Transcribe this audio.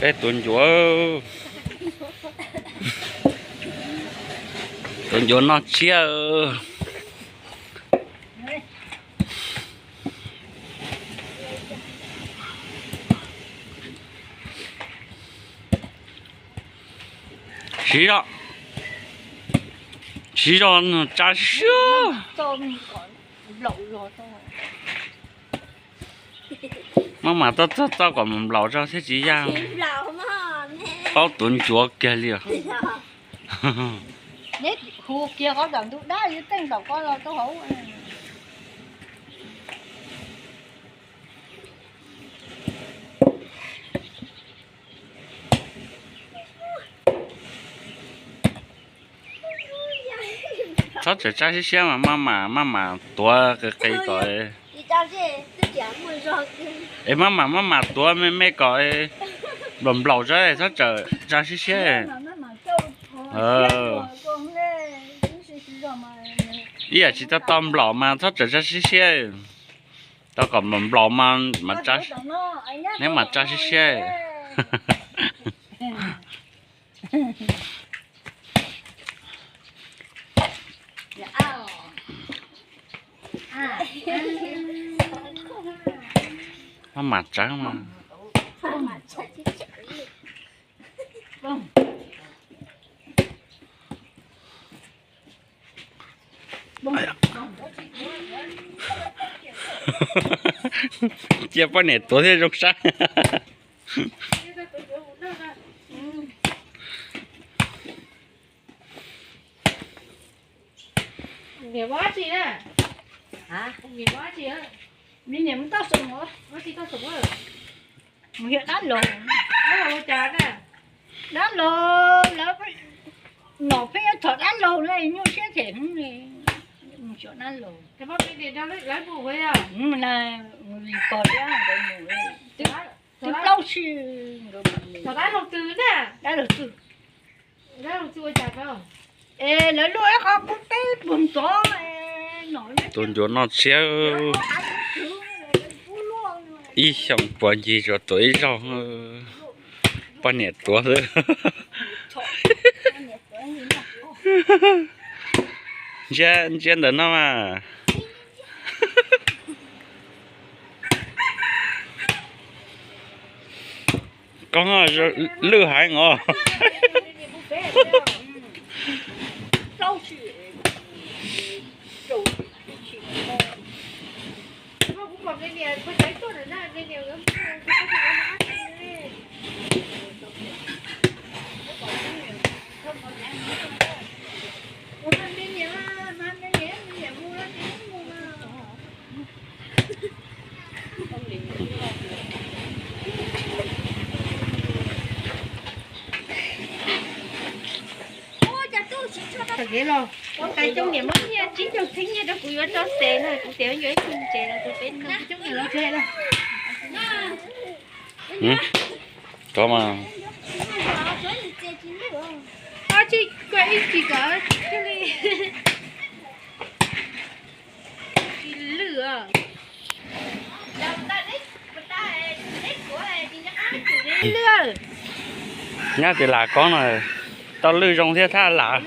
Peb tus ncuav, tus ncuav noj tsiab. Siv zog, siv zog tsa siab. Maj mam txoj txoj kom nplaum zog thiaj tsis yaj. Paub tus ncuav kiag li os. Neb hu kiag qhov tom ntug dab yuav teej tom ko los rau hauv. Txhob txawm tsa siab siab mas maj mam maj mam tuav qis qis kom, es maj mam maj mam tuav me me kom nplaum nplaum zog, txhob txawm tsa siab siab. Ib yam tsis tau tau nplaum mas txhob txawm tsa siab siab. Tau kom nplaum nplaum mas, neb mam tsa siab siab. Maj mam tsawv mas. Cia poj niam tuav thiaj zoo sab. Niam ua dab tsi na? Niam ua dab tsi? Me niam mus toj xoom, mus yog dab laug. Dab laug, lawv nom pheej yuav txhom dab laug na, nyuaj siab them heev li. Mus xyuas dab laug. Mus na, mus li pog thiab nkawd mus, twb plaub tsib nkawd mus. Dab laug twg? Es lawv luaj ib qho qub teb puag ntxov. Tus ncuav noj tsiab ib xyoos puas ncig tsuas tuav ib zaug. Poj niam tuav xwb. Ntsia, ntsia ntawm no mas. Koj lwj heev os. Tais coob niam muab nyiaj tsib caug txhiab nyiaj rau kuv yuav tso xes no, kuv tias yuav ib tug ntses los rau peb noj. Tsis kua ib tsis kom thiaj li tsis lwj. Nyab tias lam koob no, tau lwj zoo thiab thaj lam.